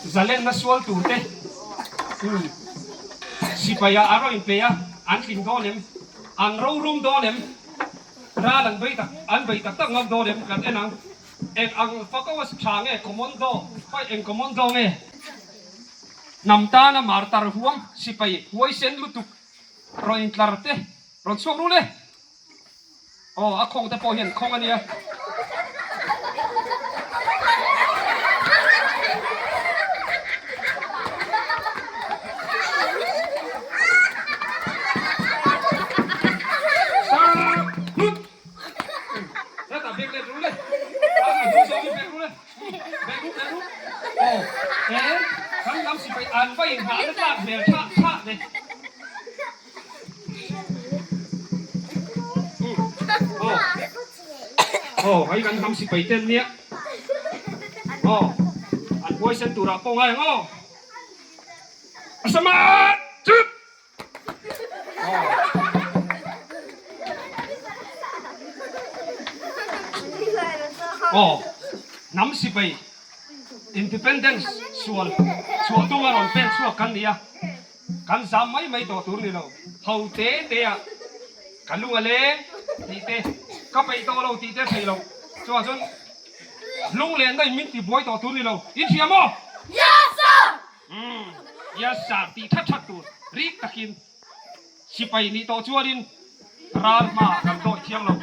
Zalenna sual tur te sipai ah a rawn inpe a, an tling dawn em? An rorum dawn em? Ral an bei tak an bei tak tak ngam dawn em? Kan en ang. Eng ang fako a tha nge commando khawi eng commando nge? Hnam tana martar huam sipai huaisen lutuk rawn intlar te rawn chhuak rul e. Aw, a khawng te pawh hian khawng a nia. Hetah bek let rul e. A hnung zawngin bek rul e. Bek rul, bek rul. Aw, he kan lam sipai an va inhahna tlak hmel thah thah ve. Aw hei kan hnam sipai te an nia aw an huaisen turah pawh ngai ang aw a sama chup aw aw hnam sipai independence sual chhuah tum a rawn pen chhuak kan ni a. Kan zam mai mai tawh tur ni lo. Ho te te ah ka lung a leng tih te, ka peih tawh lo tih te theih loh. Chuvang chuan lung lenna in min ti buai tawh tur ni lo. In hria maw? Yes sir! Umm, yes sir tih that that tur rik takin sipai nih tawh chuanin ral hma kan dawih thiang lo.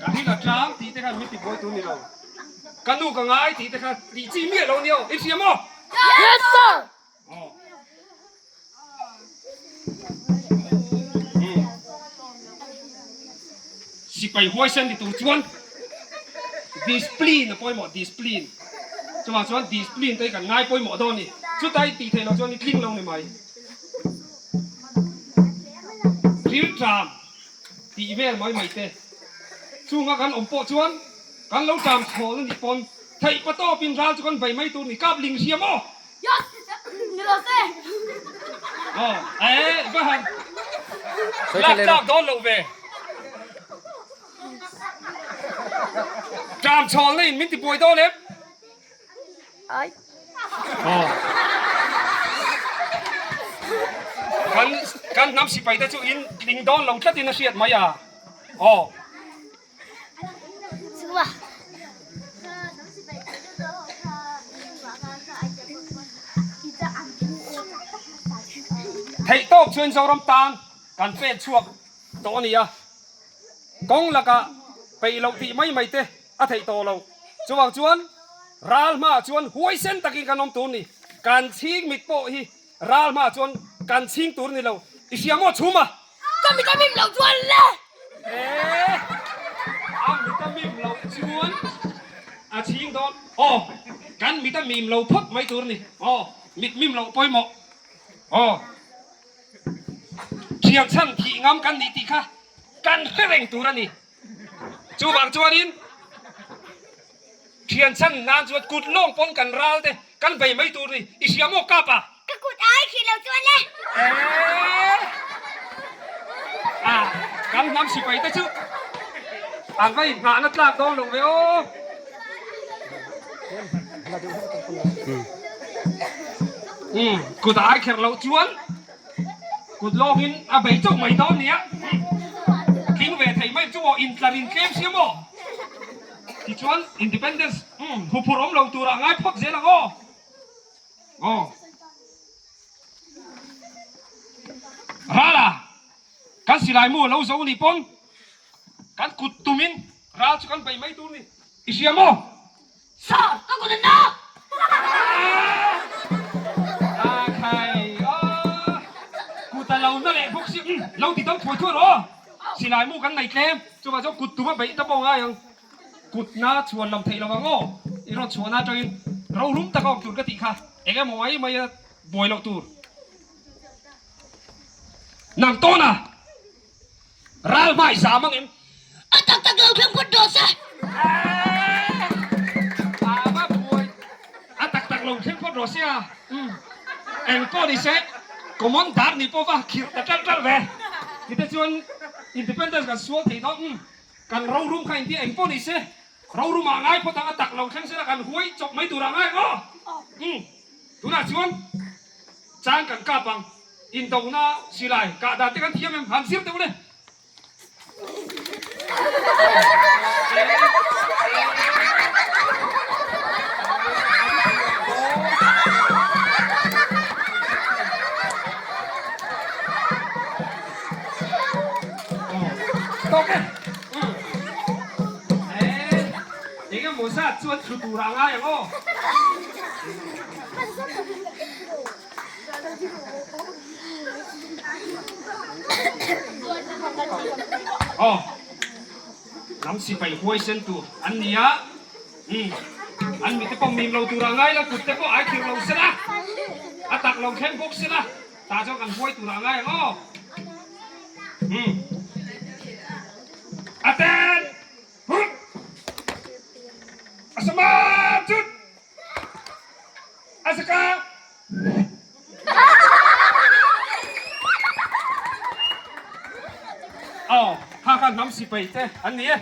Ka hil a tlang tih te khan min ti buai tur ni lo. Ka nu ka ngai tih te kha tih chi miah lo nia aw. In hria maw? Yes sir! Sipai huaisen ni tur chuan discipline a pawimawh, discipline. Chuvang chuan discipline te hi kan ngai pawimawh dawn a ni. Chuta i tih theih loh chuan i tling lo ni mai. Rilṭam tih vel mai mai te chunga kan awm pawh chuan kan lo ṭam chhawl a nih pawn theih patawpin ral chu kan vai mai tur a ni. Kap ling hria maw? Aw eh va han lak tlak dawn loh ve. Tram chhawl na in min ti buai dawn em? Aw kan kan hnam sipai te chu in tling dawn lo tlat in a hriat mai a. Aw. Theih tawk chuan Zoram tan kan pen chhuak tawh a ni a, kawng lakah peih loh tih mai mai te a theih tawh lo. Chuvang chuan ral hmaah chuan huaisen takin kan awm tur ni. Kan chhing mit pawh hi ral hmaah chuan kan chhing tur ni lo. I hria maw chhum a? Ka mit a mim loh chuan le! Eh! A mit a mim loh chuan a chhing dawn. Aw! Kan mit a mim lo phawt mai tur a ni. Aw! Mit mim loh pawimawh. Aw! Thiam chhan thih ngam kan nih tih kha kan hre reng tur a ni. Chuvang chuanin thian chhan nan chuan kut lawng pawn kan ral te kan bei mai tur ni. I hria maw kap a? Ka kut ai khi lo chuan le. Eeh! A, kan hnam sipai te chu an va inhnahna tlak dawn lo ve aw. Umm, kut ai kher loh chuan Kut lawngin a bei chauh mai dawn nia. Tling ve thei mai chu aw intlar in tlem sia maw? Tichuan Independence huphurh awm lo turah ngai phawt zel ang aw. Aw. Rala, kan silai mu a lo zo ni pawn kan kut tumin ral chu kan bei mai tur ni. I hria maw? Sir, ka kut a na! A khai aw, kut a lo na leh bawk si, umm, lo ti dam thuai thuai rawh aw. Silai mu kan nei tlem, chuvang chuan kut tum a beih ta pawh ngai ang. Kut na chhuan lam theih lo ang aw, i rawn chhuahna atangin rorum taka awm tur ka tih kha, eng emaw mai mai a buai loh tur. Nang tawn a! Ral hmai zam ang em? A tak tak lo thleng phawt rawh se. A va buai. A tak tak lo thleng phawt rawh se a. Umm. Eng pawh ni se, common dar ni pawh va khirh ta ṭalh ṭalh ve. Tite chuan Independence kan sual thei dawn. Umm. Kan rorum kha intia eng pawh ni se, rorum ah ngai phawt ang a tak lo thleng sela kan huai chawp mai tur ah ngai ang aw. Umm, tunah chuan chang kan kap ang, indona silai kah dan te kan thiam em? Han zir deuh le. Tawk e. Eng emaw zat chuan thlu tur a ngai ang aw. Aw, hnam sipai huaisen tur an ni a, umm, an mite pawh mim lo tur a ngai la, kut te pawh ai khirh lo sela, a tak lo thleng bawk sela, tah chuan kan huai tur a ngai ang aw. Umm, a ten! Hut! A sama chut! A saka! Aw, kha kha hnam sipai te an ni e.